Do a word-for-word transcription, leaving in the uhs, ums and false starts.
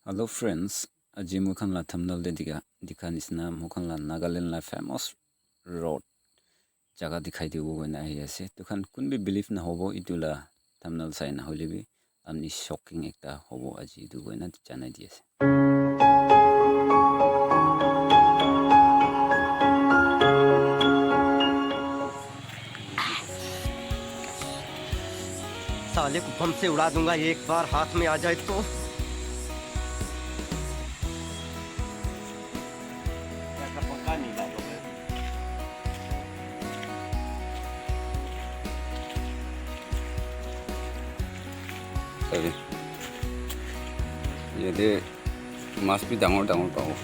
Hello friends, aji moikhan la thumbnail te dikha, dikha nisna moikhan la Nagaland la famous road jaga dikhai dibo koina ahi ase. Tukhan kun bi believe nahobo itu la thumbnail sai na hoile bi amni shocking ekta hobo aji itu koina janai di ase. साले को बम से उड़ा दूंगा एक बार हाथ में आ जाए तो। Sabi. Yate mas bi dangor dangor pabo.